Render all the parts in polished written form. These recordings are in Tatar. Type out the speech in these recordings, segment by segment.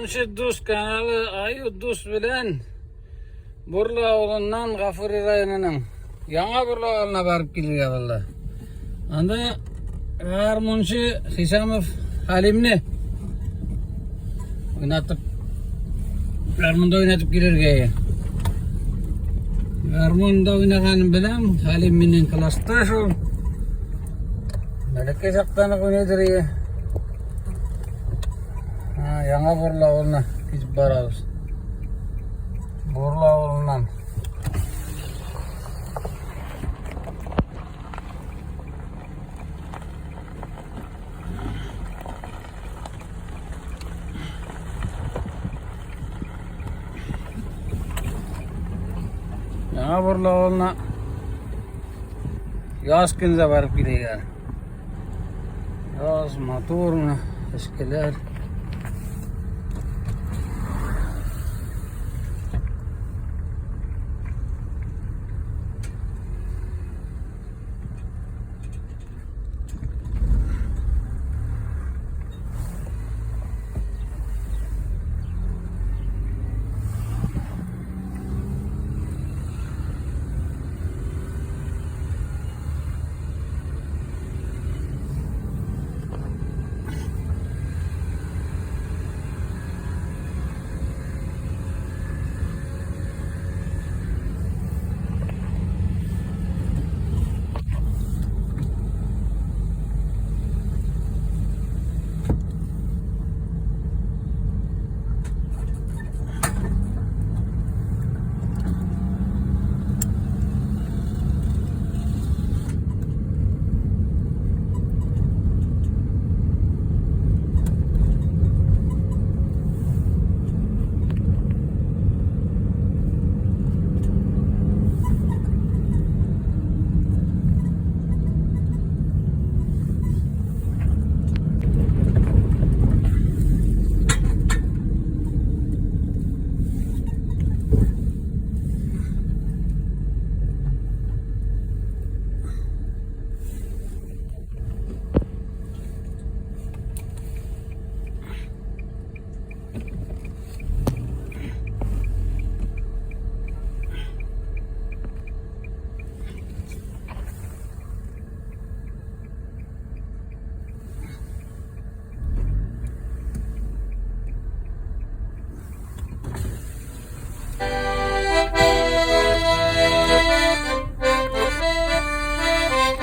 Гармунчы дус каналы Аю дус белән Бурлы авылыннан Гафури районының Яңа Бурлы авылына барып килергә булды. Анда гармунчы Хисамов Халимне уйнатып гармунда уйнатып килергә. Гармунда уйнаганын беләм, Халим минем классташ ул. Бәләкәй чактан ук уйныйдыр ие. Яңа Бурлы авылына китеп барабыз. Бурлы авылыннан. Яңа Бурлы авылына яз көндә барып килик әле. Яз матур менә чәчкәләр.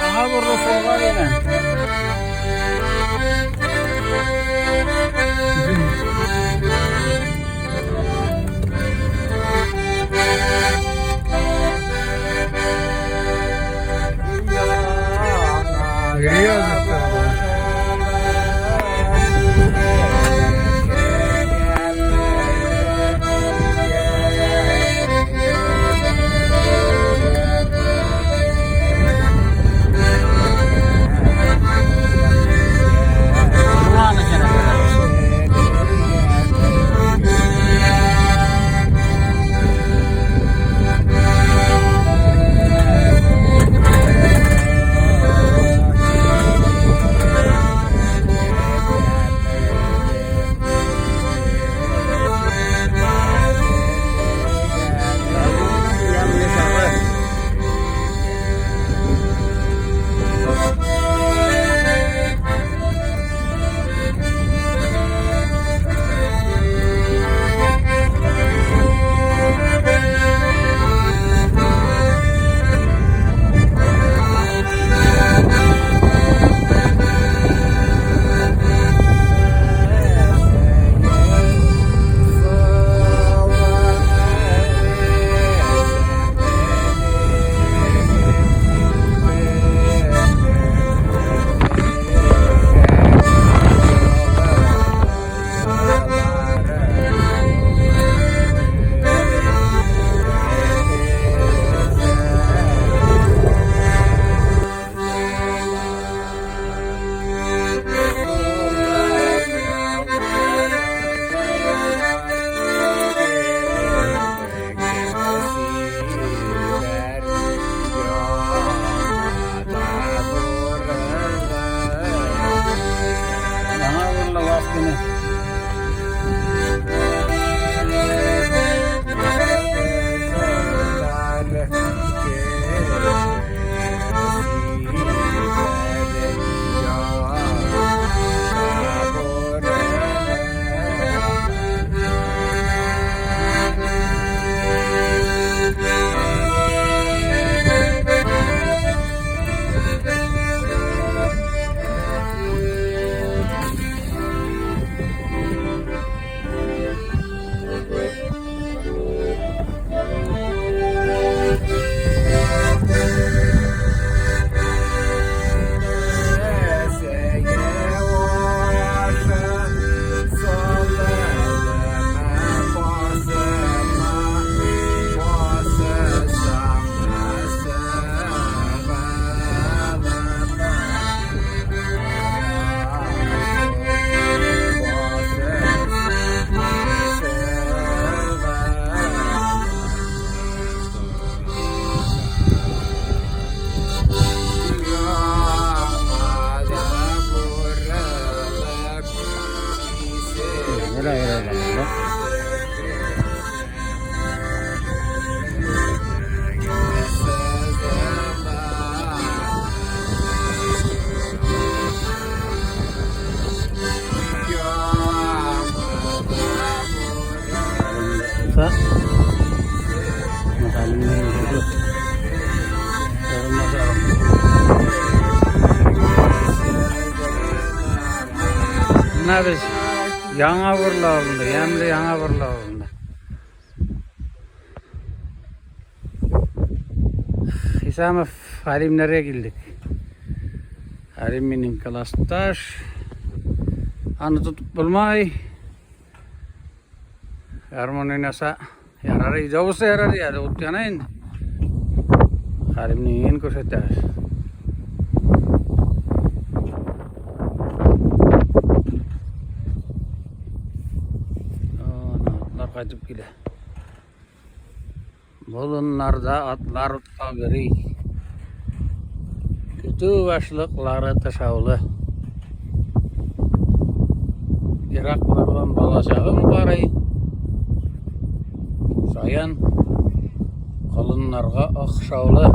Ага борды сулга дигән. Менә без Яңа Борла авылында, ямьле Яңа Борла авылында. Хисамов Хәлимнәргә килдек. Хәлим минем классташ. Аны тотып булмай. Гармун уйнаса, ярар, өйдә булса ярар, әле ут яна инде. Хәлимнең өен күрсәтәбез. Атлар кайтып килә. Болыннарда атлар утка йөри. Көтү башлыклары тышаулы. Ераклардан балачагым карый. Шаян колыннарга охшаулы.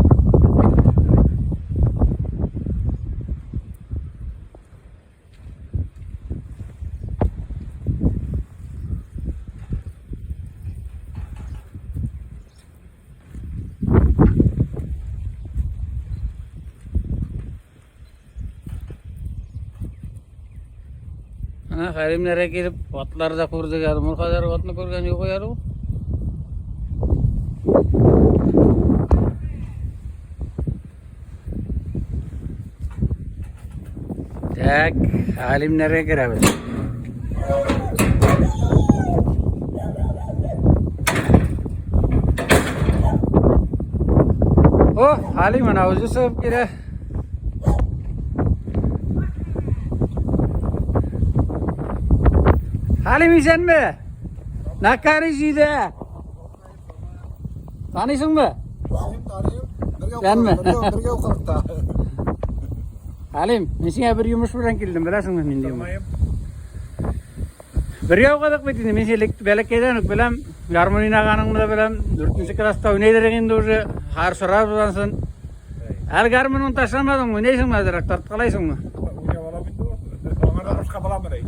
Ана Хәлимнәргә килеп, атлар да күрдек әле. Бу кадәр атны күргән юк әле ул. Так, Хәлимнәргә керәбез. О, Хәлим ана үзе чыгып килә. Хәлим исәнме? Накари җиде. Таныйсыңмы? Таныйм, таныйм. Бергә Сәнме? укыдык, бергә укыдык та. Хәлим, мин сиңа бер йомыш белән килдем, беләсеңме нинди йомыш? Бергә укыдык бит инде, мин сине бәләкәйдән үк беләм, гармун уйнаганыңны да беләм, дүртенче класста уйный идең инде уже, хәр сорарбыз ансын. Әле гармуныңны ташламадыңмы, уйныйсыңмы әзрәк, тарткалайсыңмы? Уйнап алам инде ул. Аңардан башка буламыни?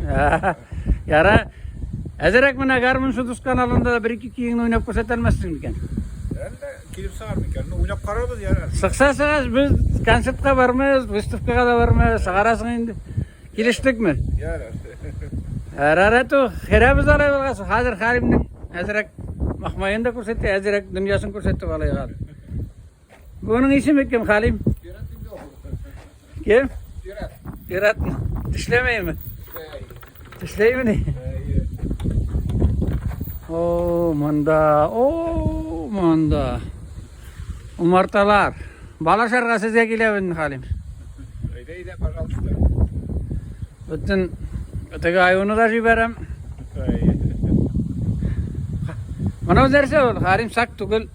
Яра, әзрәк менә гармунчы дус каналында да бер-ике көеңне уйнап күрсәтә алмассың микән? Әллә килеп чыгар микән? Ну, уйнап карарбыз, ярар. Чыкса чыгар, без концертка бармыйбыз, выставкага да бармыйбыз, чыгарасың инде. Килештекме? Ярар. Ярар, әтү, керәбез алай булгач. Хәзер Хәлимнең әзрәк махмаен да күрсәтте, әзрәк дөньясын күрсәтеп алыйк әле. Буның исеме кем, Хәлим? Пират инде ул. Кем? Пират. Пират. Тешләмәйме? Тешләйме ни? О, монда, о, монда. Умарталар. Бала шарга сезгә килә бит, Хәлим. Әйдә, әйдә, пожалуйста. Бөтен теге аюны да җибәрәм. Моны нәрсә ул? Хәлим сак түгел.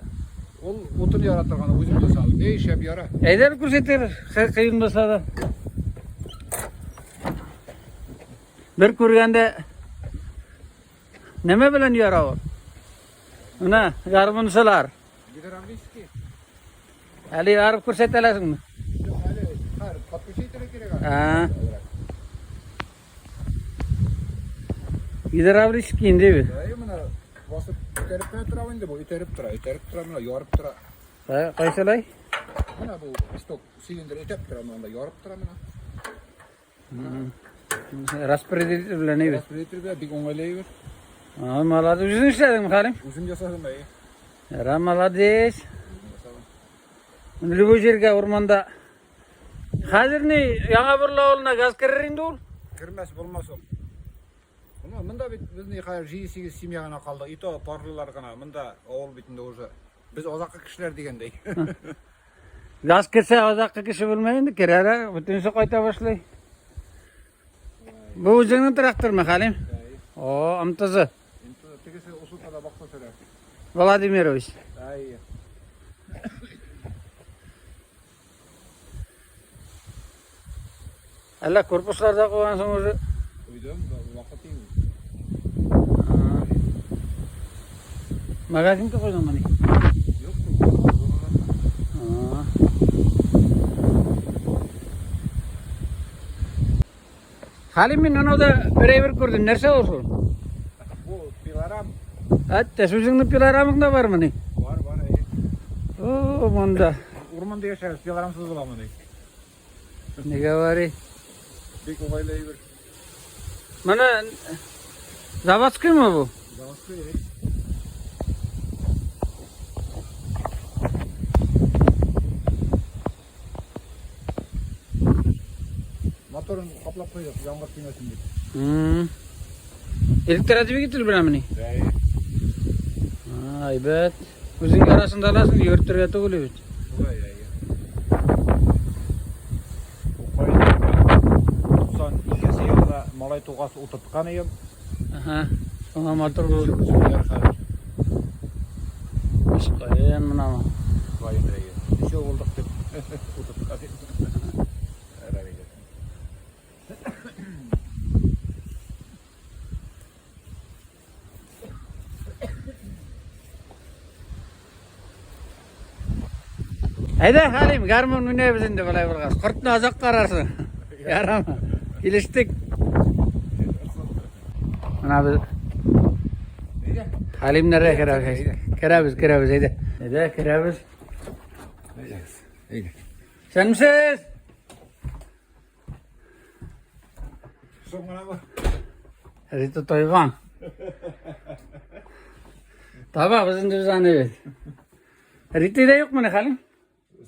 Ул утын яра торган, үзем ясадым. Эй, шәп яра. Әйдә күрсәтер, кыен булса да. Бер күргәндә нәмә белән яра ул? Менә гармунчылар. Гидравлический. Әле ярып күрсәтә аласыңмы? Юк, әле хәр, подключить итәргә кирәк аны. А. Гидравлический инде бит. Әй, менә басып итәреп кенә тора инде бу, итәреп тора, итәреп тора, менә ярып тора. Кайсылай? Менә бу сток цилиндр итәп тора, монда ярып тора менә. Распределитель белән әйбәт. Распределитель белән бик уңайлы әйбер. А, молодец. Үзең эшләдеңме, Хәлим? Үзем ясадым, әй. Яра, молодец. Любой җиргә урманда. Хәзер ни, Яңа Борла авылына газ керер инде ул? Кермәс булмас ул. Менә монда бит безнең хәзер 7-8 семья гына калды. И то парлылар гына. Монда авыл бит инде уже. Без азаккы кешеләр дигәндәй. Газ керсә азаккы кеше булмай инде, керә, бөтенесе кайта башлый. Бу үзеңнең трактормы, Хәлим? О, МТЗ. Тегесе Усутада бакса сөрә. Владимирович. Әй. Әллә корпусларда куйгансың уже? Уйдым, вакыт инде. Магазинга куйдыңмыни? Юк, Хәлим, мин анада бер әйбер күрдем. Нәрсә ул шул? Бу пилорам. Әттә, сүзеңнең пилорамың да бармыни? Бар, бар, әйе. О, монда. Урманда яшәгез, пилорамсыз буламыни? Не говори. Бик уңайлы әйбер. Моны заводскиймы бу? Заводской. Моторын каплап куйдык, яңгыр тимәсен дип. Электродвигатель беләнмени? Әйе. Әйбәт. Үзең арасында аласың, йөртергә түгел бит. Шулай, әйе. Укай 92 елда малай тугас утырткан идем. Ага. Шуңа матур булды. Сүләр хәзер. Каен менә. Каен әйе. Ничә булдык дип утырткан идем. Әйдә, Хәлим, гармун уйнайбыз инде болай булгач. Кортны азак карарсың. Ярамы? Килештек. Менә без Хәлимнәргә керәбез. Керәбез, керәбез, әйдә. Әйдә, керәбез. Әйдә. Исәнмесез? Соң гынамы? Рита тойган. Табабыз инде без аны бит. Рита да юкмыни, Хәлим?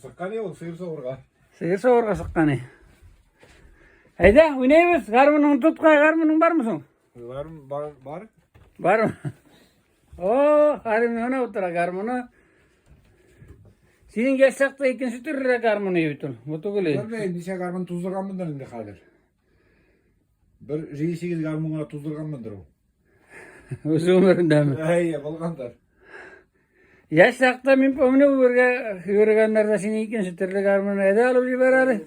Сыккан ул сыер савырга. Сыер савырга сыккан. Әйдә, уйнайбыз. Гармуныңны тот кай, гармуның бармы соң? Бар, бар, бар. Бармы? О, Хәлим менә утыра гармуны. Синең яшь чакта икенче төрлерәк гармун бит ул. Бу түгел. Белмим, ничә гармун туздырганмындыр инде хәзер. Бер 7-8 гармун гына туздырганмындыр ул. Үз гомерендәме? Әйе, булгандыр. Яшь чакта мин помню, бергә йөргәннәрдә синең икенче төрле гармун әйдә алып җибәр әле.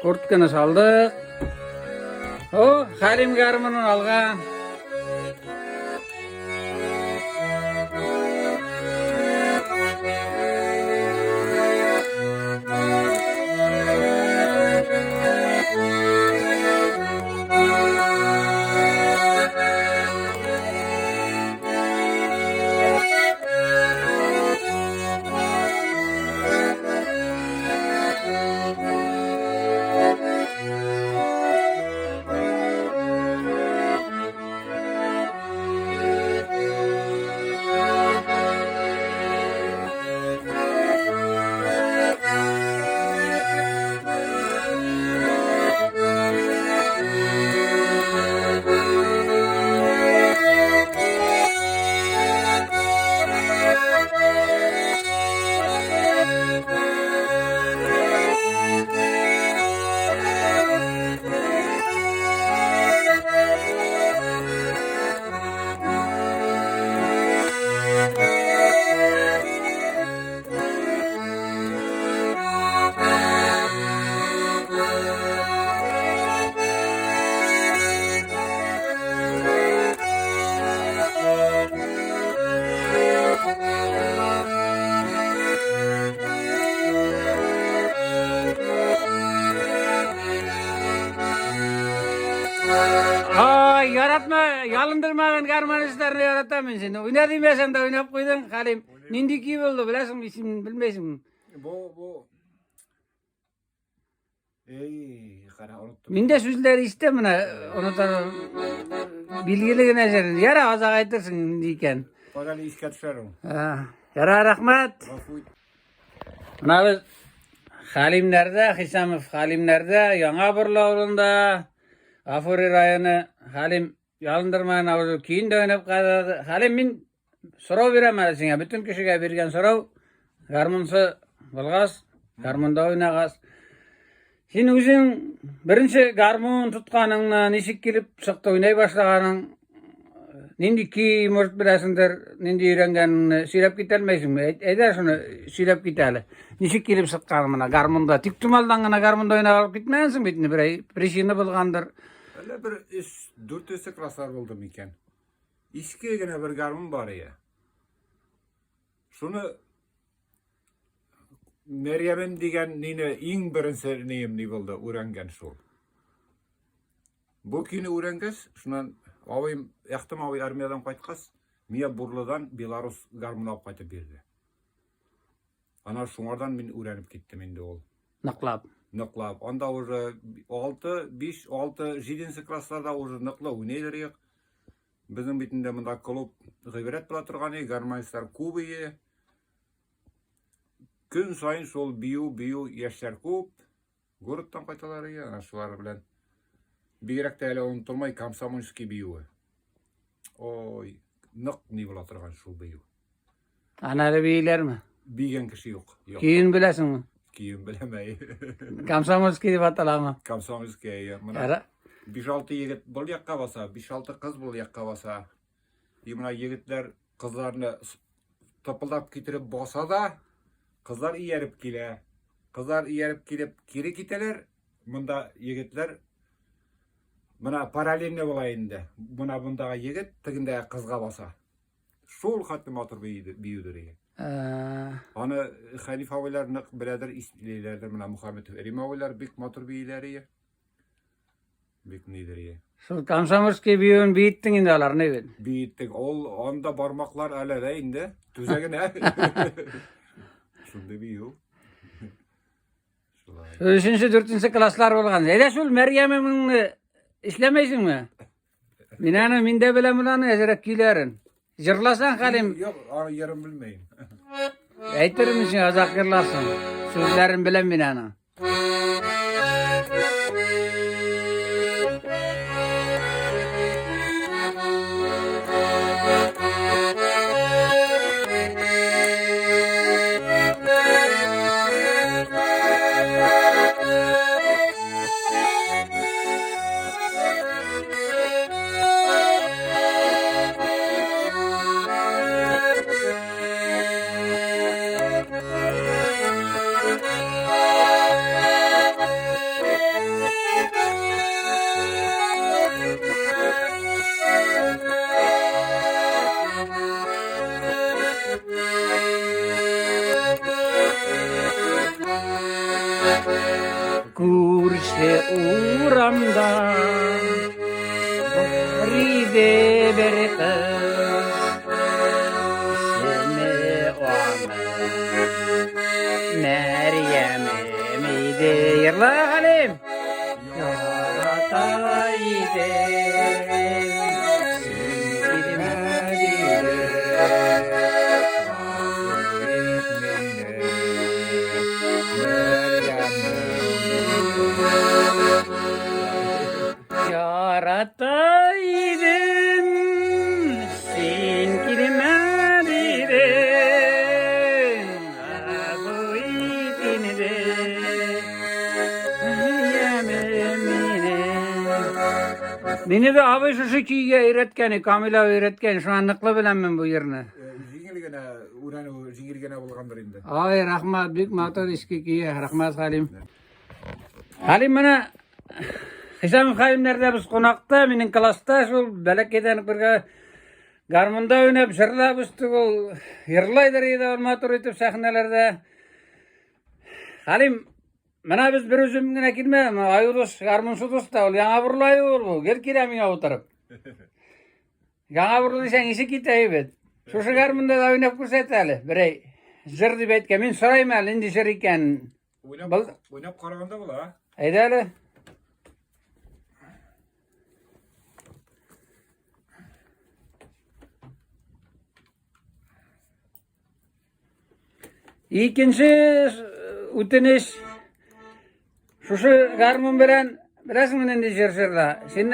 Куртканы салдык. О, Хәлим гармунын алган. Ай, яратма, ялындырмаган гармонистларны яратам мин сине. Уйна димәсәң дә уйнап куйдың, Хәлим. Нинди көй булды, беләсеңме, исемен белмәйсеңме? Бу, бу. Эй, кара, оныттым. Мин дә сүзләр ишетәм менә, онытам. Билгеле генә җыр. Яра, азак әйтерсең нинди икән. Кара әле искә төшәр ул. Яра, рәхмәт. Гафу ит. Менә без Хәлимнәрдә, Хисамов Хәлимнәрдә, Яңа Борлы авылында, Гафури районы, Хәлим ялындырмаган авызы көен дә уйнап карады. Хәлим, мин сорау бирәм әле сиңа. Бөтен кешегә биргән сорау. Гармунчы булгач, гармунда уйнагач. Син үзең беренче гармун тотканыңны, ничек килеп чыкты уйнай башлаганың, нинди көй, может, беләсеңдер, нинди өйрәнгәнеңне сөйләп китә алмыйсыңмы? Әйдә шуны сөйләп кит әле. Ничек килеп чыккан менә гармунда? Тик тумалдан гына гармунда уйнап алып китмәгәнсең бит инде, берәй причина булгандыр. Әллә бер өч, дүртенче класслар булды микән? Иске генә бер гармун бар иде. Шуны Мәрьямем дигән нине иң беренче нием ни булды, өйрәнгән шул. Бу көйне өйрәнгәч, шуннан Абыем, Әхтәм абый армиядән кайткач, миңа Бурлыдан Беларус гармуны алып кайтып бирде. Ана шуңардан мин өйрәнеп киттем инде ул. Ныклап. Ныклап. Анда уже 6, 5, 6, 7 классларда уже ныклы уйныйлар идек. Безнең бит инде монда клуб гыйбрәт була торган иде, гармонистлар күп иде. Көн саен шул бию, бию, яшьләр күп. Городтан кайталар иде, ана шулар белән. Бигрәк тә әле онытылмай комсомольский биюе. Ой, нык ни була торган шул бию. Аны әле бииләрме? Бигән кеше юк. Юк. Көен беләсеңме? Көен беләм, әй. Комсомольский дип аталамы? Комсомольский, әй. Менә 5-6 егет был якка баса, 5-6 кыз был якка баса. И менә егетләр кызларны тыпылдап китереп баса да, кызлар ияреп килә. Кызлар ияреп килеп кире китәләр. Монда егетләр менә параллельно була инде. Менә мондагы егет тегендәге кызга баса. Шул хәтле матур биюдер иде. Аны Хәниф абыйлар нык беләдер, ислиләрдер. Менә Мухаммедов Рим абыйлар бик матур бииләр иде. Бик нидер иде. Шул комсомольский биюен биеттең инде аларны бит. Биеттек. Ул анда бармаклар әле дә инде. Түзә генә. Шундый бию. Шулай. Өченче, дүртенче класслар булган. Әйдә шул Мәрьямеңне эшләмәйсеңме? Мин аны мин дә беләм аны әзрәк көйләрен. Җырласаң, Хәлим. Юк, аны йырын белмәйм. Әйтермен сиңа, озак йырларсың. Сүзләрен беләм мин аны. Күрше урамда бар иде бер кыз. Исеме аның Мәрьямем иде. Йырла, Хәлим! Ярата идем, син Ярата идем, син килмә дидең, гафу ит инде, ямем мине. Мине дә абый шушы көйгә өйрәткән, Камил абый өйрәткән, шуңа ныклы беләм мин бу йырны. Җиңел генә үрәнү җиңел генә булгандыр инде. Ай, рәхмәт, бик матур иске көе, рәхмәт, Хәлим. Хәлим менә Хисамов Хәлимнәрдә без кунакта, минем класста шул бәләкәйдән бергә гармунда уйнап, җырлап үстек ул. Йырлайдыр иде ул матур итеп сәхнәләрдә. Хәлим, менә без бер үзем генә килмәдем, Аюдус, гармунчы дус та ул яңа бурлай ул бу, гел килә миңа утырып. Яңа бурлы дисәң, исе китә бит. Шушы гармунда да уйнап күрсәт әле, берәй җыр дип әйткән. Мин сорыйм әле, нинди җыр икәнен. Уйнап, Был... уйнап караганда була. Әйдә әле. Икенче үтенеч шушы гармун белән беләсеңме нинди җыр җырла? Син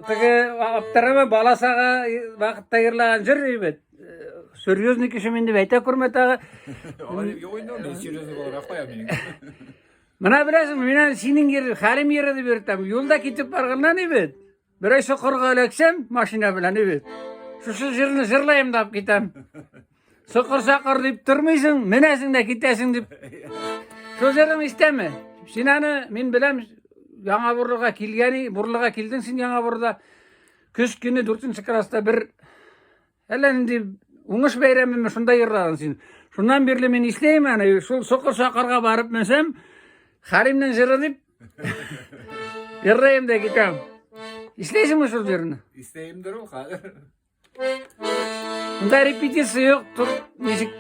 теге аптырама бала сага вакытта йырлаган җыр бит. Серьезный кеше мин дип әйтә күрмә тагы. Алай дип юк инде, мин серьезный булырга кая минем. Менә беләсеңме, мин синең йыр, Хәлим йыры дип йөртәм. Юлда китеп барганнан бит. Берәй сокырга эләксәм, машина белән бит. Шушы җырны җырлаем да алып китәм. Сокыр сакыр дип тормыйсың, менәсең дә китәсең дип. Шул җырың истәме? Син аны, мин беләм, Яңа Бурлыга килгән, Бурлыга килдең син Яңа Бурлыда. Көз көне 4 класста бер әллә нинди уңыш бәйрәмеме шунда йырладың син. Шуннан бирле мин исләйм аны, шул сокыр сакырга барып менсәм, Хәлимнең җыры дип йырлыйм да китәм. Исләйсеңме шул җырны? Исләйемдер ул хәзер. Монда репетиция юк, тут ничек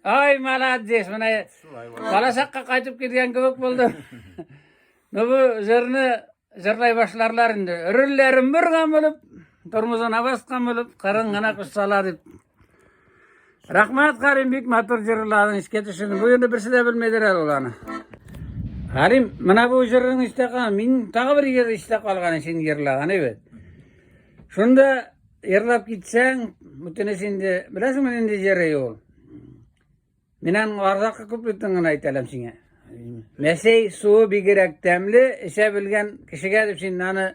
Ай, молодец, менә балачакка кайтып килгән кебек булдым. Ну бу җырны җырлай башларлар инде. Рөлләрен борган булып, тормозына баскан булып, кырын гына куссалар дип. Рәхмәт, Карим, бик матур җырладың, искә төшердең. Бу инде берсе дә белмидер әле ул аны. Карим, менә бу җырың истә калган. Мин тагы бер җыр истә калган син җырлаган, әйбәт. Шунда йырлап китсәң, бөтенесе инде, беләсеңме нинди җыры ул? Мин аның арзакы куплетын гына әйтәләм сиңа. Мәсәй суы бигрәк тәмле, эчә белгән кешегә дип син аны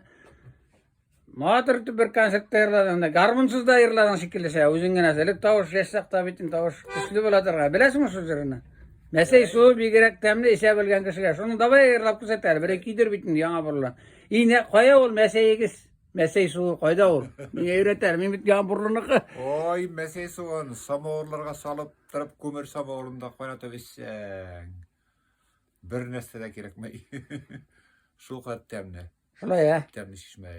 матур итеп бер концертта йырладың да, гармунсыз да йырладың шикелле сә, үзең генә. Элек тавыш яшь чакта бит инде тавыш көчле була торган. Беләсеңме шул җырны? Мәсәй суы бигрәк тәмле, эчә белгән кешегә. Шуны давай йырлап күрсәт әле. Бер көйдер бит инде яңа борыла. И нә кая ул мәсәегез? Мәсәй суы кайда ул? Миңа өйрәт әле. Мин бит яңа бурлыныкы. Ой, мәсәй суын самавырларга салып торып, күмер самавырында кайнатып эчсәң. Бер нәрсә дә кирәкмәй. Шул кадәр тәмле. Шулай, ә? Тәмле чишмә.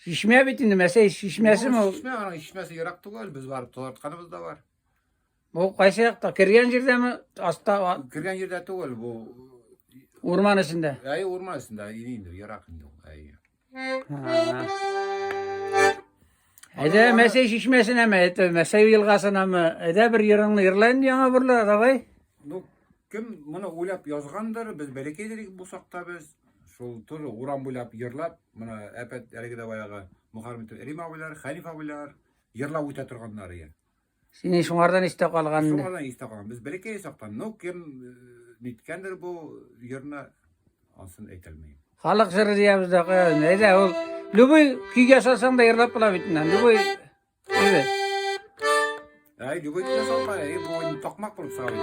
Чишмә бит инде, мәсәй чишмәсеме ул? Чишмә, аның чишмәсе ерак түгел, без барып тазартканыбыз да бар. Бу кайсы якта? Кергән җирдәме? Аста? Кергән җирдә түгел, бу урман эчендә. Әй, урман эчендә, инде ерак инде ул. Әй. Әйдә, Мәсәй чишмәсенәме, әйтә, Мәсәй елгасынамы? Әйдә бер йырыңны йырла инде яңа борла, давай. Ну, кем моны уйлап язгандыр, без бәләкәй идек бу чакта без. Шул тоже урам буйлап йырлап, моны әпәт әлеге дә баягы Мөхәррәм Рим абыйлар, Хәниф абыйлар йырлап үтә торганнар иде. Синең шуңардан истә калган. Шуңардан истә калган. Без бәләкәй чактан, ну, кем ниткәндер бу йырны, ансын әйтә алмыйм. Халык җыры диябез дә куябыз. Әйдә, ул любой көйгә салсаң да йырлап була бит инде. Любой әйбер. Әй, любой көйгә салма, әй, бу инде такмак булып чыга бит.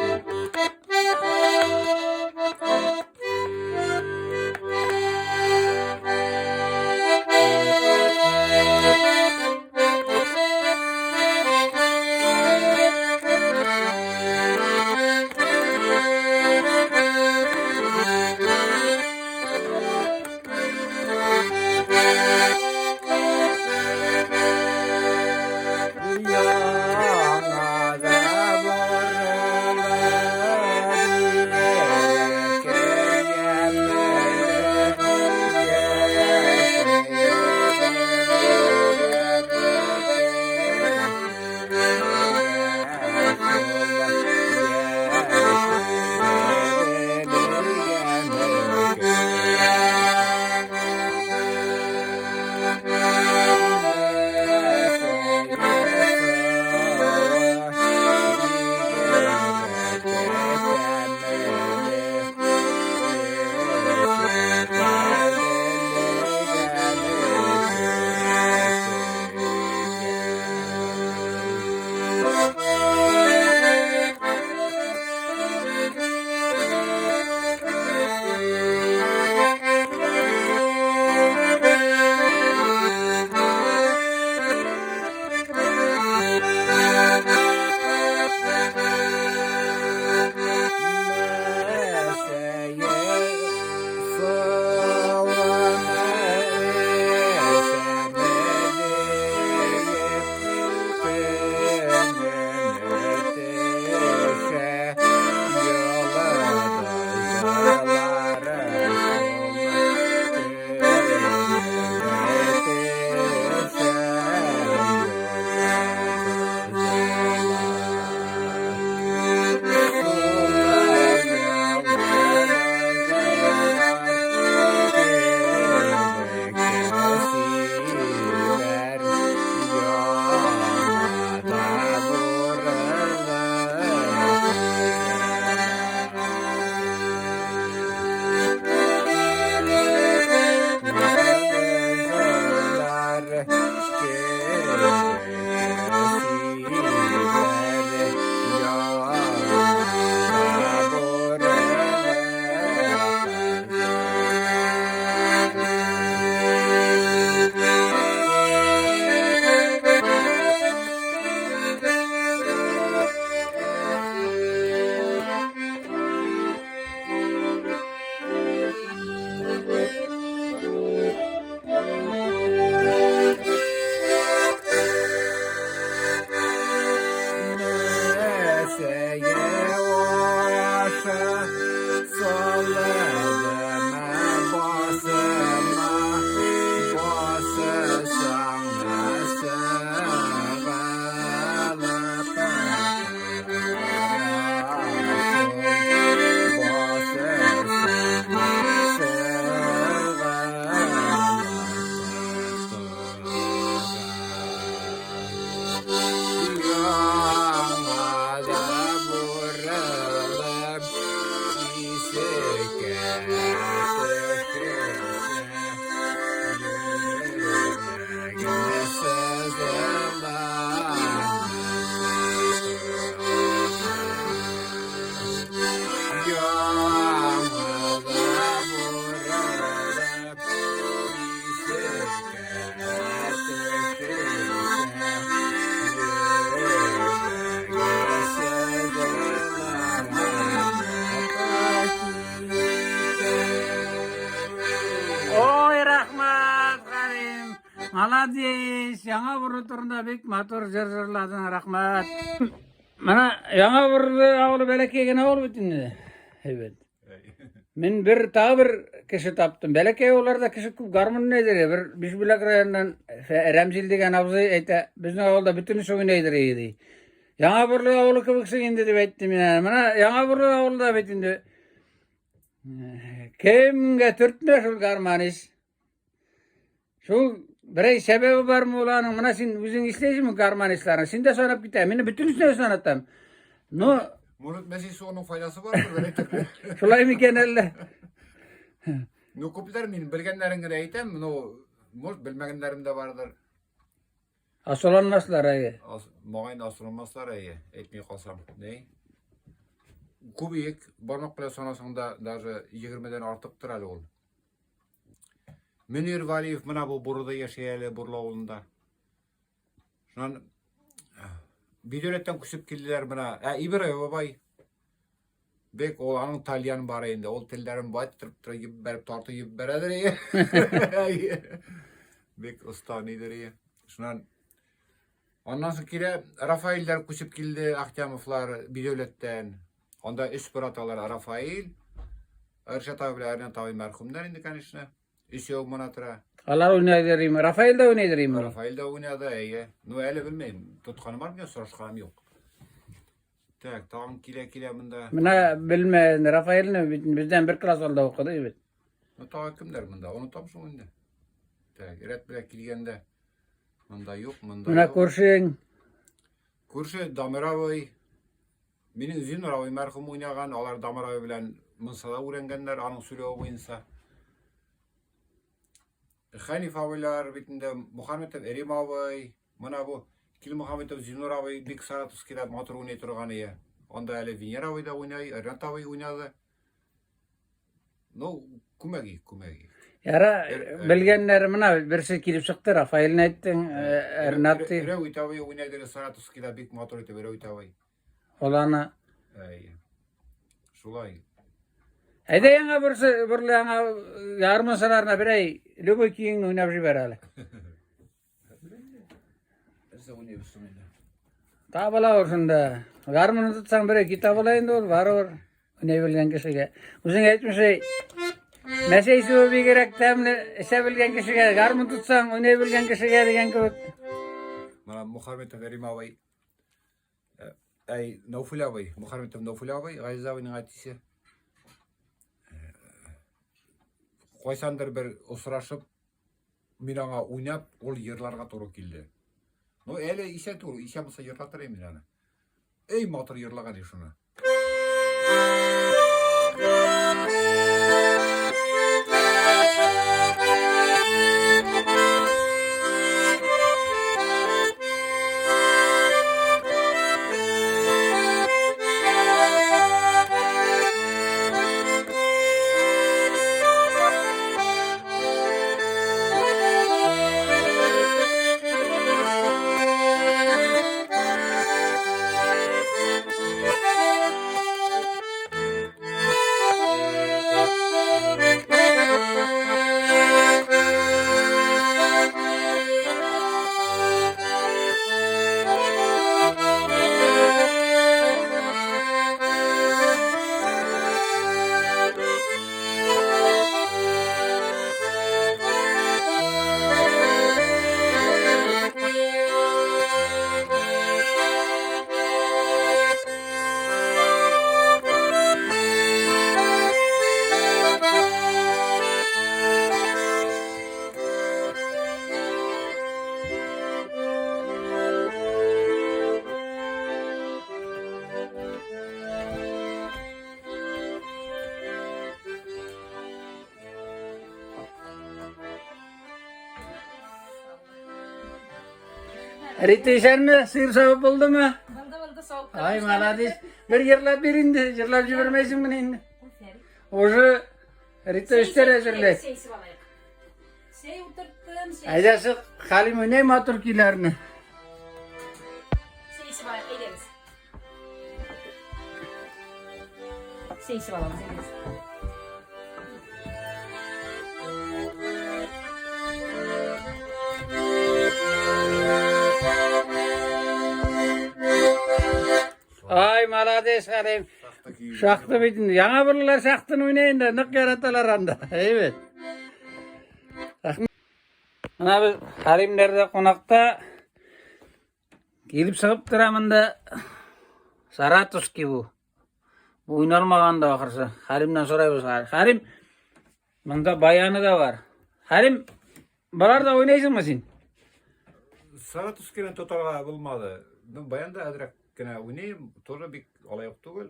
Молодец! Яңа Бурлы турында бик матур җыр җырладың, рәхмәт. Менә Яңа Бурлы авылы бәләкәй генә авыл бит инде. Әйбәт. Мин бер тагы бер кеше таптым. Бәләкәй авылларда кеше күп гармун уйныйдыр. Бер Бишбүләк районыннан Рәмзил дигән абзый әйтә, безнең авылда бөтенесе уйныйдыр ди. Яңа Бурлы авылы кебексең инде дип әйтте мин. Менә Яңа Бурлы авылында бит инде. Кемгә төртмә шул гармонист. Шул берәй сәбәбе бармы ул аның? Менә син үзең исләйсеңме гармонистларны? Син дә санап китә. Мин бөтенесен дә санатам. Но Может, мәсәй суының файдасы бардыр, бер әйтеп. Шулай микән әллә? Ну, күпләр мин белгәннәрен генә әйтәм, но может, белмәгәннәрем дә бардыр. Асыланмаслар әйе. Мөгаен асыланмаслар әйе, әйтми калсам. Ни? Күбиек, бармак белән санасаң да даже 20-дән артыктыр әле ул. Мөнир Валиев менә бу Бурыда яши әле, Бурлы авылында. Шуннан Бидөрәттән күчеп килделәр менә. Ә Ибрай бабай бек ул аның тальян бар инде. Ул телләрен баттырып тора, җибәреп тартып җибәрәдер. Бик оста нидер. Шуннан аннан соң килә Рафаэльләр күчеп килде, Ахтямовлар Бидәүләттән. Анда өч брат алар Рафаэль, Ршат абый белән Арнат абый мәрхүмнәр инде, конечно. Өчәү мона тора. Алар уйнайдыр име? Рафаэль дә уйнайдыр име? Рафаэль дә уйнады, әйе. Ну, әле белмим, тотканым бармы, сорашканым юк. Так, тагын килә-килә монда. Менә белмә, Рафаэльне бит бездән бер класс алда укыды бит. Ну, тагын кемнәр монда? Онытам шул инде. Так, рәт белән килгәндә монда юк, монда Менә юк. күршең. Күрше Дамир абый, минем Зиннур абый мәрхүм уйнаган, алар Дамир абый белән Мынсада өйрәнгәннәр, аның сөйләве буенча. Хәниф абыйлар бит инде, Мухаммедов Эрим абый, менә бу Килмухаммедов Зиннур абый бик саратовскийда матур уйный торган ие. Анда әле Венера абый да уйный, Ренат абый уйнады. Ну, күмәк күмәк. Яра, белгәннәре менә берсе килеп чыкты, Рафаэльне әйттең, Ренат ди. Рәвит абый уйнайды Саратовскийда бик матур итеп Рәвит абый. Оланы. Әйе. Шулай. Әйдә яңа берсе берле яңа ярмасаларына берәй любой көеңне уйнап җибәр әле. Нәрсә уйныйбыз соң инде? Табыла ул шунда. Гармунны тотсаң берәй көй табыла инде ул, барыбер. Уйнай белгән кешегә. Үзең әйтмешли, мәсәй суы бигрәк тәмле, эчә белгән кешегә, гармун тотсаң, уйнай белгән кешегә дигән кебек. Менә Мухаммедов Рим абый Әй, Науфил абый, Мухаммедов Науфил абый, Газиз абыйның әтисе. Кайсандыр бер очрашып, мин аңа уйнап, ул йырларга туры килде. Ну, әле исән түгел, исән булса йырлатыр идем мин аны. Эй, матур йырлаган ди шуны. Рита исәнме? Сыер савып булдымы? Булды, булды, савып. Ай, молодец. Бер йырлап бир инде, йырлап җибәрмәйсеңмени инде? Уже Рита өстәл әзерләй. Сәй эчеп алайык. Сәй утырттым, сәй. Әйдә чык, Хәлим уйнай матур көйләрне. Сәй эчеп алайык, әйдәгез. Сәй эчеп алабыз, әйдәгез. Ай, молодец, Хәлим. Шахта көе. Шахта бит инде. Яңа бурлылар шахтаны уйный инде, нык яраталар анда. Әйбәт. Рәхмәт. Менә без Хәлимнәрдә кунакта килеп чыгып тора монда. Саратовский бу. Бу уйналмаган да ахырсы. Хәлимнән сорайбыз. Хәлим, монда баяны да бар. Хәлим, боларда уйнайсыңмы син? Саратовскийны тотарга булмады. Ну, баянда әзрәк кенә уйныйм, тоже бик алай ук түгел.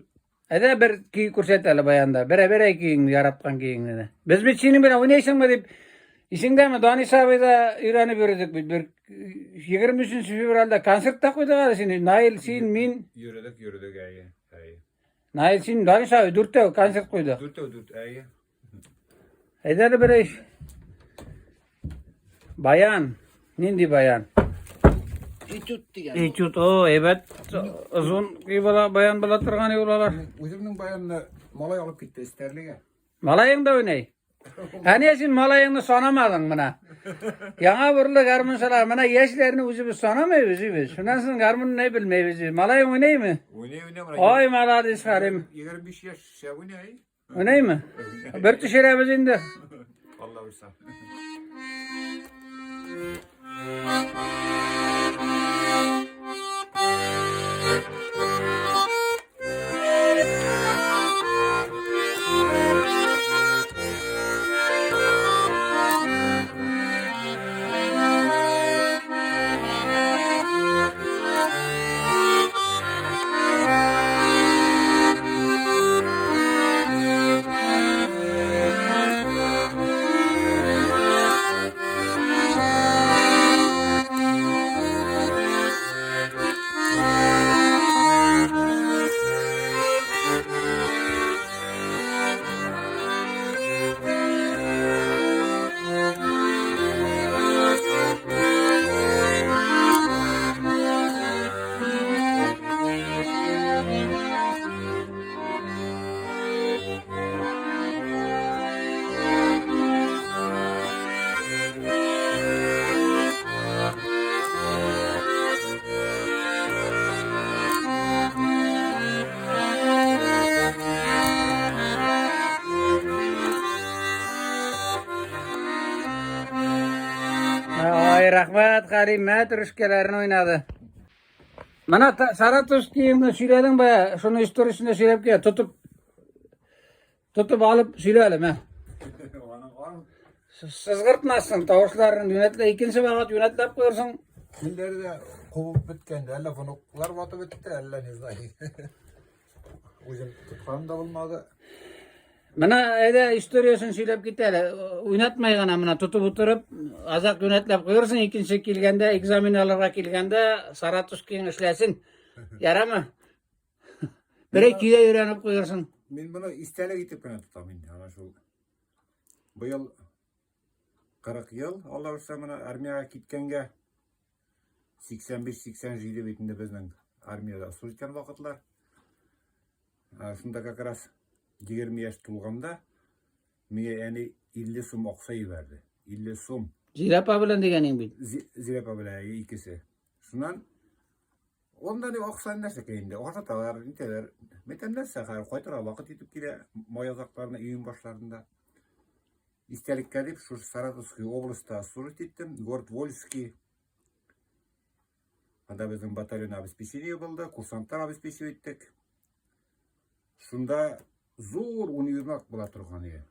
Әйдә бер көй күрсәт әле баянда. Берә берәй көеңне, яраткан көеңне дә. Без бит синең белән уйнайсыңмы дип исеңдәме, Данис абый да өйрәнеп йөрдек бит. Бер 23 февральдә концерт та куйдык әле син. Наил, син, мин. Йөрдек, йөрдек, әйе, әйе. Наил, син, Данис абый дүртәү концерт куйдык. Дүртәү дүрт, әйе. Әйдә әле берәй. Баян. Нинди баян? Этюд дигән. Этюд, о, әйбәт. Озын көй була, баян була торган юл алар. Үземнең баянны малай алып китте Эстәрлегә. Малаең да уйный. Ә нигә син малаеңны санамадың менә? Яңа бурлы гармунчылар, менә яшьләрне үзебез санамыйбыз без. Шуннан соң гармун уйный белмәйбез. Малаең уйныймы? Уйный, уйный менә. Ой, молодец, Хәрим. 25 яшь уйный. Уйныймы? Бер төшерәбез инде. Алла боерса. Ай, рәхмәт, Хәлим, мәтрүшкәләрен уйнады. Менә Саратовскийны сөйләдең бая, шуны историясен дә сөйләп кил, тотып тотып алып сөйлә әле, мә. Сызгыртмассың, тавышларын юнәтлә, икенче вакыт юнәтләп куярсың. Телләре дә кубып беткән, әллә внуклар ватып бетте, әллә не знаю. Үзем тотканым да булмады. Менә әйдә историясен сөйләп кит әле. Уйнатмай гына менә тотып утырып, азак юнәтләп куярсың, икенче килгәндә, экзамен алырга килгәндә Саратовскийың эшләсен. Ярамы? Берәй көйгә өйрәнеп куярсың. Мин моны истәлек итеп кенә тотам инде, ана шул. Быел 40 ел, Алла боерса, менә армиягә киткәнгә 85-87 бит инде безнең армиядә служить иткән вакытлар. Шунда как раз 20 яшь тулганда миңа әни 50 сум акча җибәрде. 50 сум. Зилә апа белән дигәнең бит. Зилә апа белән икесе. Шуннан Онда ни акча нәрсәкә инде, ашаталар, нитәләр. Мәйтәм нәрсә, хәзер кайтырга вакыт итеп килә, май азакларында, июнь башларында. Истәлеккә дип, шушы Саратовский областьта служить иттем, город Вольский. Анда безнең батальон обеспечение булды, курсантлар обеспечивать иттек. Шунда зур универмаг була торган иде.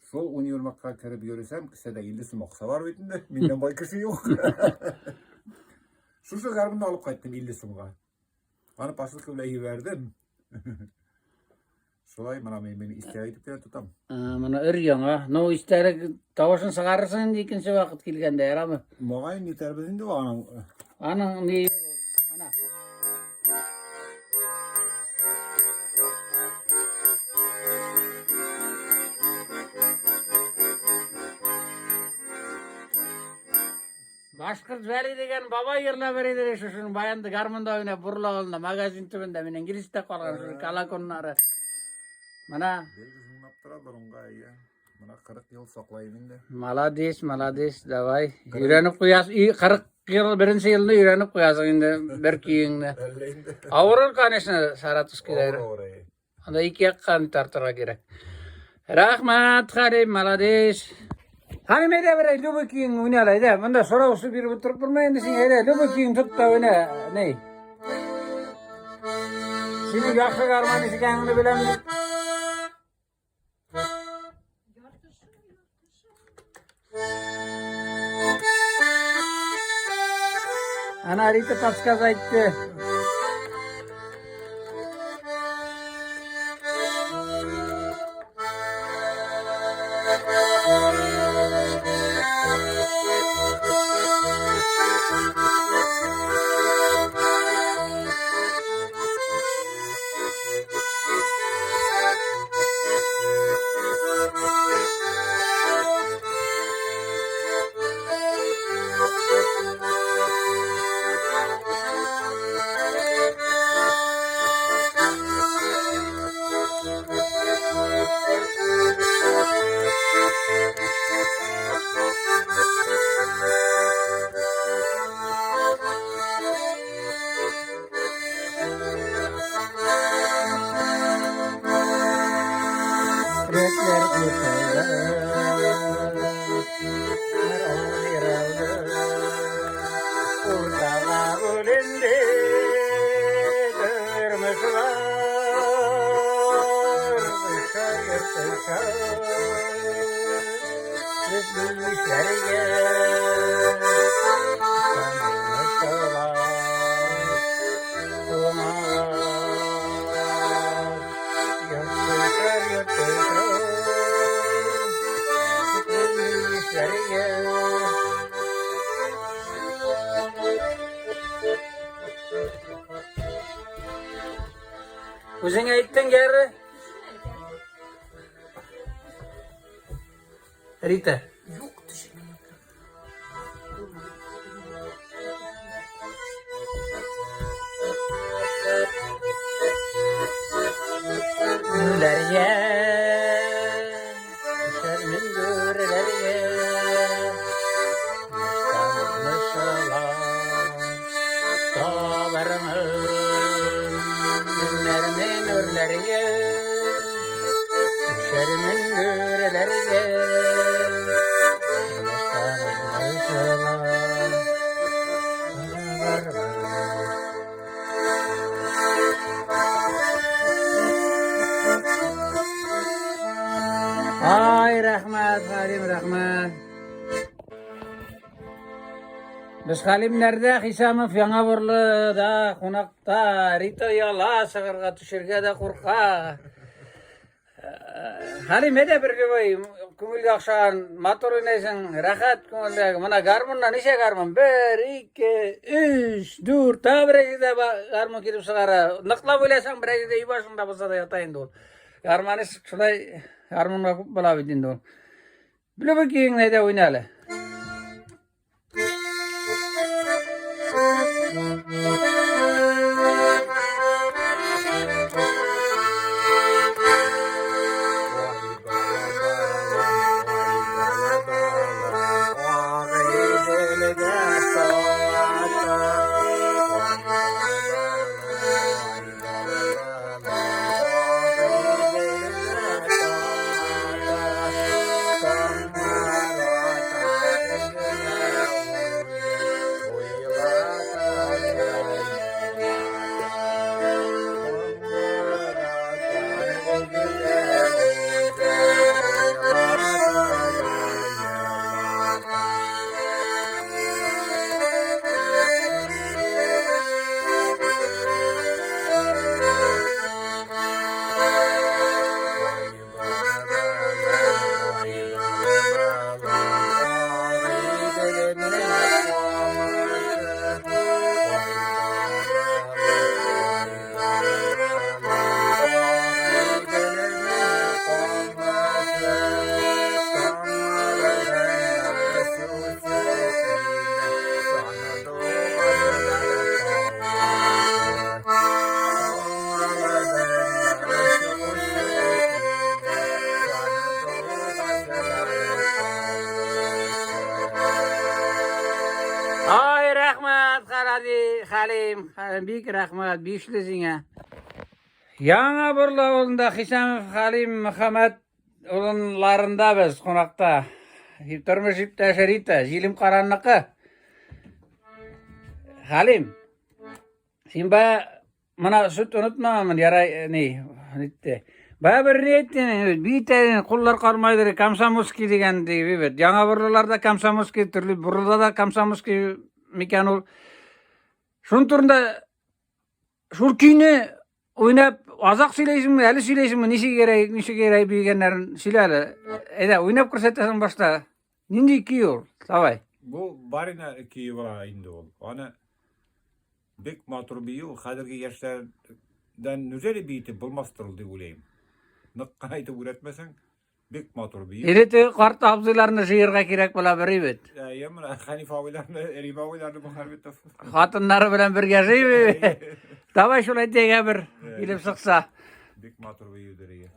Шул универмагка кереп йөресәм, кесәдә 50 сум акча бар бит инде, миннән бай кеше юк. Шушы гармунны алып кайттым 50 сумга. Аны посылка белән җибәрдем. Шулай менә мин мин истәлек итеп кенә тотам. Моны өр яңа. Ну, истәлек тавышын чыгарырсың инде икенче вакыт килгәндә, ярамы? Мөгаен нитәрбез инде аның. Аның ни Ана. Башкорт Вәли дигән бабай йырлап бер иде шушының баянды гармунда уйнап Бурлы авылында магазин төбендә минем инглизтә калган шул колоконнары. Менә Бер зыңлап тора борынга, әйе. Менә 40 ел саклыйм инде. Молодец, молодец, давай. Өйрәнеп куясың. И, 40 ел, беренче елны өйрәнеп куясың инде бер көеңне. Әллә инде. Авырыр, конечно, саратовскийлар. Авыр, авыр. Анда ике якка тартырга кирәк. Рәхмәт, Хәлим, молодец. Хәлим, әйдә бер любой көең уйна әле, әйдә. Монда сораусы биреп утырып тормый инде син, әйдә, любой көең тот та уйна. Ни? Синең яхшы гармонист икәнеңне беләм. Ана Рита подсказать итте. Рәтләр кушылды. Уртага бүленде тормышлар. Шаяртышар. Безнең эшләргә танылмышлар. Тумалар. Yırtışar, yırtışar. Безнең эшләргә. Үзең әйттең, Гәрре? Рита. Юк, төшермә. Гөлләргә, төшәрмен гөрләргә, Мыштанмышлар, табармын, Менәрмен үрләргә, төшәрмен гөрләргә, Мыштанмышлар, табармын. Ай, рәхмәт, Хәлим, рәхмәт. Без Хәлимнәрдә Хисамов Яңа Бурлыда кунакта, Рита яла чыгарга төшергә дә курка. Хәлим, әйдә бер любой күңелгә охшаган матур уйнайсың, рәхәт күңелдә. Менә гармуннан ничә гармун? Бер, ике, өч, дүрт, тагы бер җирдә гармун килеп чыгара. Ныклап уйласаң, бер җирдә өй башында булса да ята инде ул. Гармонист шулай гармунга күп була бит инде ул. Любой көеңне әйдә уйна әле. Хәлим, Хәлим, бик рәхмәт, бишле сиңа. Яңа Бурлы авылында Хисамов Хәлим Мөхәммәт улынларында без кунакта. Тормыш иптәше Рита, Җилем Каранныкы. Хәлим, син бая Мына сөт онытмамын, ярай, э, ни, нитте. Бая бер ни әйттең, бит куллар кармайдыр, комсомольский дигән ди бит. Яңа Бурлыларда комсомольский, төрле Бурлыда да комсомольский микән ул. Шуның турында шул көйне уйнап, азак сөйләйсеңме, әле сөйләйсеңме, ничек кирәк, ничек кирәк бигәннәрен сөйлә әле. Әйдә, уйнап күрсәтәсең башта. Нинди көй ул? Давай. Бу барина көе була инде ул. Аны Бик матур бию, хәзерге яшьләрдән нүзәли биетеп булмастыр ул дип уйлыйм. Нык кына итеп өйрәтмәсәң, бик матур бию. Или теге карт абзыйларны җыерга кирәк була бер бит. Әйе, менә Хәниф абыйларны, Рим абыйларны Мөхәммәтов. Хатыннары белән бергә җыеп. Давай шулай тегә бер килеп чыкса. Бик матур биюдер ие.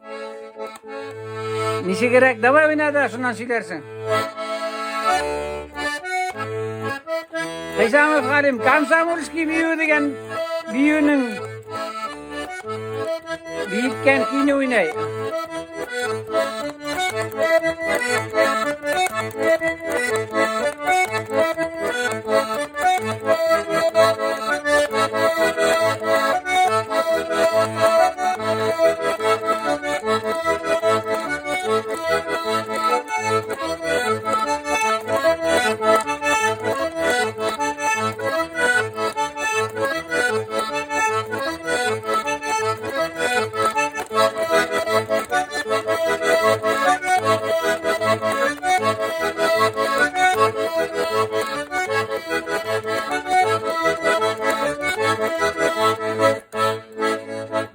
Ничегрәк? Давай уйна да, шуннан сөйләрсең. Хисамов Галим, комсомольский бию дигән биюнең биеткән көйне уйнай.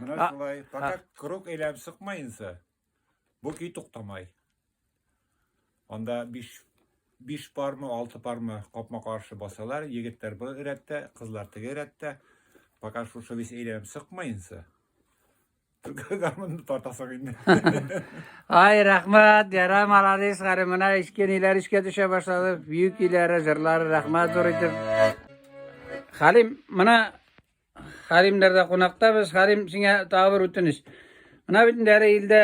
Менә шулай, пока круг әйләнеп чыкмаенча, бу көй туктамай. Анда 5 пармы, 6 пармы капма-каршы басалар, егетләр бу рәттә, кызлар теге рәттә. Пока шушы весь әйләнеп чыкмаенча, гармунны тартасың инде. Ай, рәхмәт, яра, молодец, Гари, менә иске ниләр искә төшә башлады, бию көйләре, җырлары, рәхмәт зур итеп. Хәлим, менә Хәлимнәрдә кунакта без, Хәлим, сиңа тагы бер үтенеч. Менә бит инде әле илдә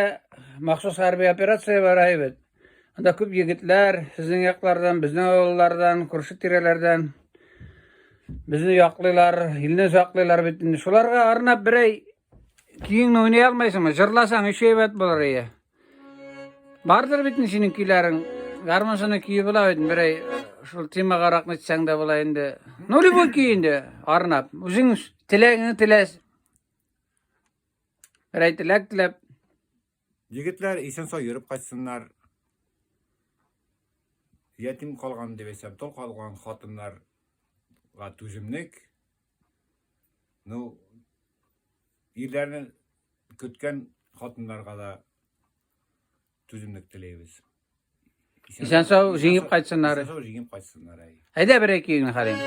махсус хәрби операция бара бит. Анда күп егетләр, сезнең яклардан, безнең авыллардан, күрше тирәләрдән безне яклыйлар, илне саклыйлар бит инде. Шуларга арнап берәй көеңне уйный алмыйсыңмы? Җырласаң, өч әйбәт булыр ие. Бардыр бит инде синең көйләрең. Гармунчының көе була бит, берәй шул темагарак нитсәң дә була инде. Ну, любой көй инде, арнап. Үзең теләгеңне теләс. Берәй теләк теләп. Егетләр исән-сау йөреп кайтсыннар. Ятим калган дип әйтсәм, тол калган хатыннарга түземлек. Ну, ирләрне көткән хатыннарга да түземлек теләйбез. Исән-сау җиңеп кайтсыннар. Исән-сау җиңеп кайтсыннар, әй. Әйдә бер ике генә Хәлим.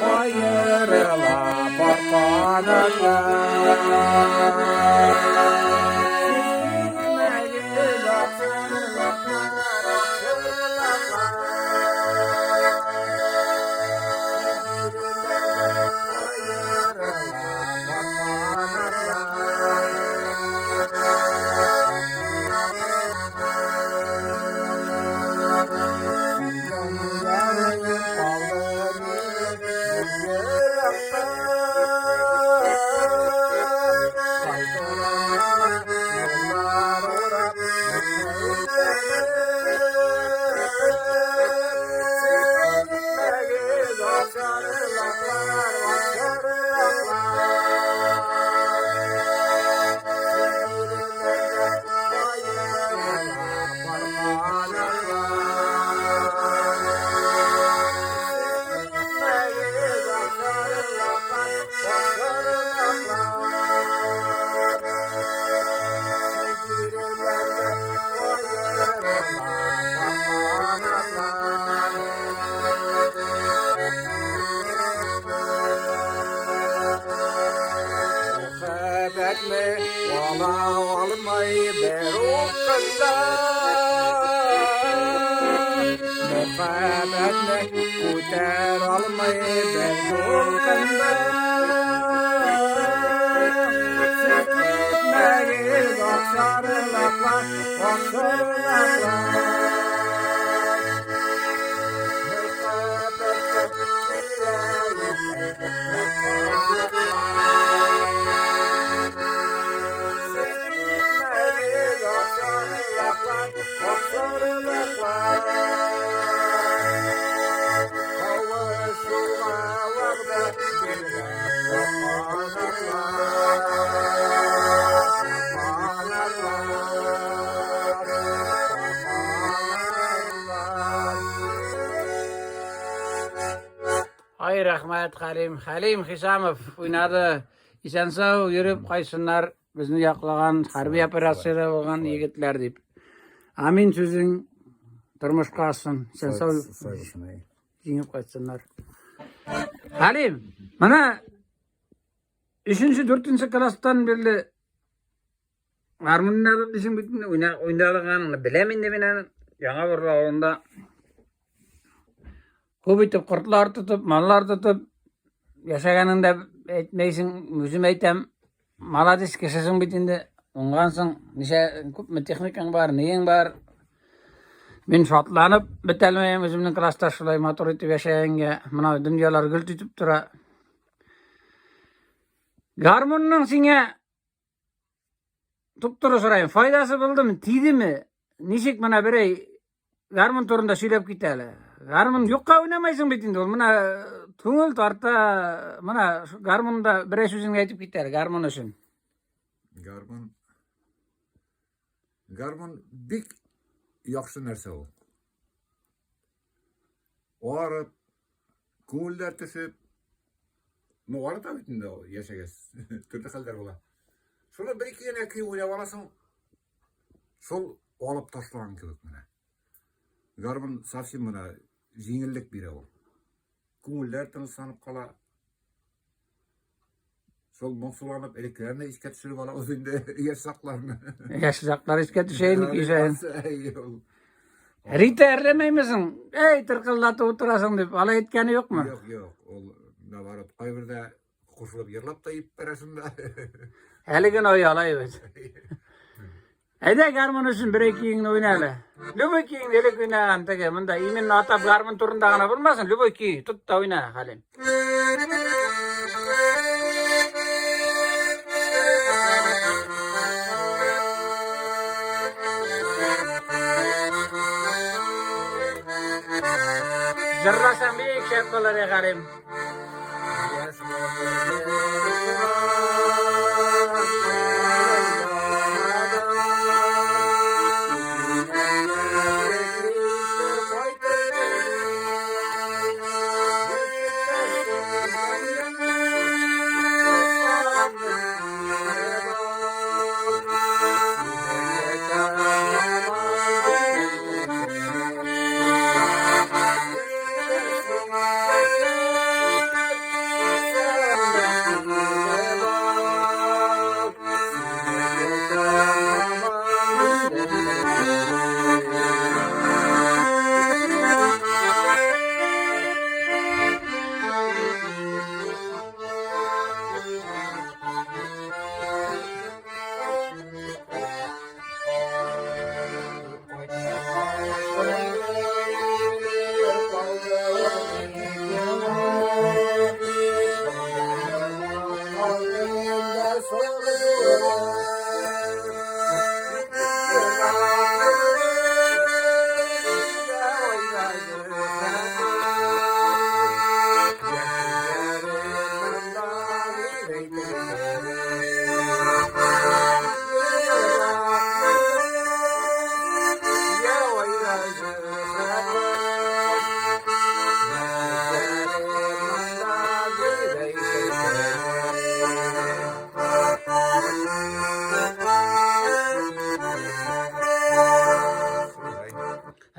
Каерыла бар канатлар. алмый бер упкында. Мәхәббәтне күтәр алмый бер дулкында. Сөтмәгез аксарлаклар, аксарлаклар. Ай, рәхмәт, Хәлим. Хәлим Хисамов уйнады. Исән-сау йөреп кайтсыннар безне яклаган, хәрби операциядә булган егетләр дип. Амин сүзең тормышка ашсын. Исән-сау җиңеп кайтсыннар. Хәлим, менә 3-нче, 4-нче класстан бирле гармун уйнадым дисең бит инде, уйна, уйнаганыңны беләм инде мин аны. Яңа Бор авылында күп итеп кортлар тотып, маллар тотып яшәгәнеңне дә әйтмәйсең, үзем әйтәм. Молодец кешесең бит инде, уңгансың, ничә күпме техникаң бар, ниең бар. Мин шатланып бетәлмәем үземнең класста шулай матур итеп яшәгәнгә. Менә дөньялар гөлт итеп тора. Гармунның сиңа туп-туры сорайым, файдасы булдымы, тидеме? Ничек менә берәй гармун турында сөйләп кит әле. Гармун юкка уйнамайсың бит инде ул. Менә күңел тарта, менә гармунда берәй сүзеңне әйтеп кит әле гармун өчен. Гармун Гармун бик яхшы нәрсә ул. Арып, күңелләр төшеп, ну, арыта бит инде ул яшәгәч, төрле хәлләр була. Шуны бер-ике генә көй уйнап аласың, шул алып ташлаган кебек менә. Гармун совсем менә җиңеллек бирә ул. Күңелләр тынычланып кала. Шул моңсуланып элеккеләрне искә төшереп алабыз инде, яшь чакларны. Яшь чаклар искә төшә инде кичә. Рита әрләмәймесең? Әй, тыркылдатып утырасың дип, алай әйткәне юкмы? Юк, юк, ул наоборот, кайбердә кушылып йырлап та җибәрәсең дә. Әле генә ояла бит. Әйдә гармун өчен бер көеңне уйна әле. Любой көеңне элек уйнаган теге, монда именно атап гармун турында гына булмасын, любой көй тот та уйна, Хәлим. Җырласаң бик шәп булыр, Хәлим.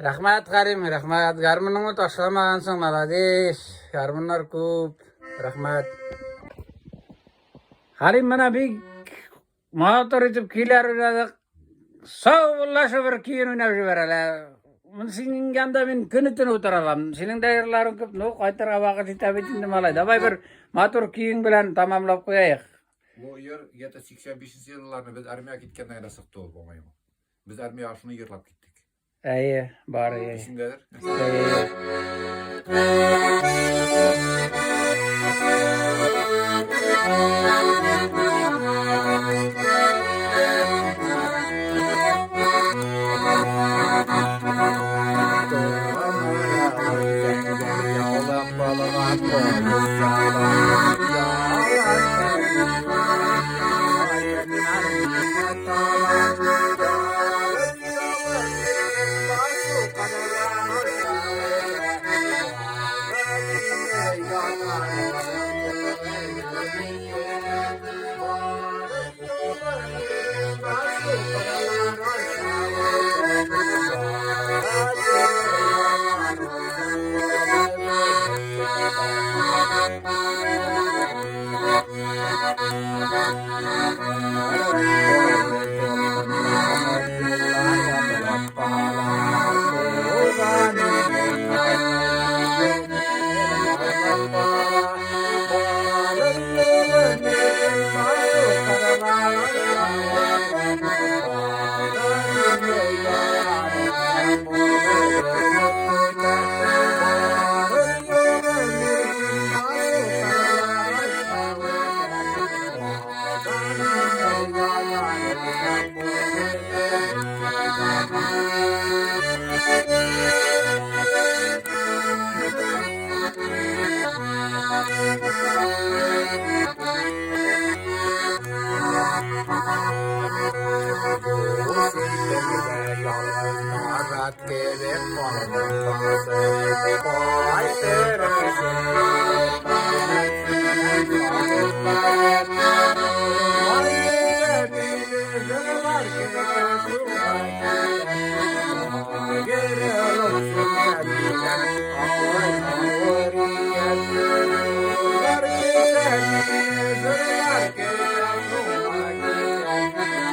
Рәхмәт, Карим, рәхмәт. Гармуныңны ташламагансың, молодец. Гармуннар күп. Рәхмәт. Карим, менә бик матур итеп көйләр уйнадык. Саубуллашып бер көен уйнап җибәр әле. Мин синең янда мин көне төне утыра алам. Синең дә йырларың күп. Ну, кайтырга вакыт җитә бит инде, малай. Давай бер матур көең белән тамамлап куяйык. Бу йыр где-то 85 елларны без армиягә киткәндә генә чыкты ул, по-моему. Без армиягә шуны йырлап киттек. Әйе, бар, әйе. Исеңдәдер? Әйе.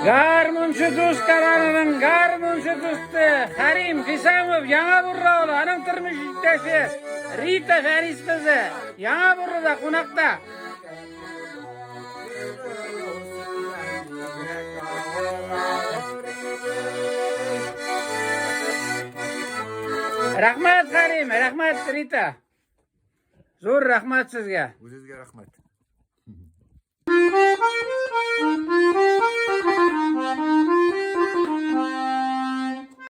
Гармунчы дус Карановның гармунчы дусты Хәрим Хисамов Яңа Бурра улы, аның тормыш иптәше Рита Фәрис кызы Яңа Буррада кунакта. Рәхмәт, Хәрим, рәхмәт, Рита. Зур рәхмәт сезгә. Үзегезгә рәхмәт. Thank you.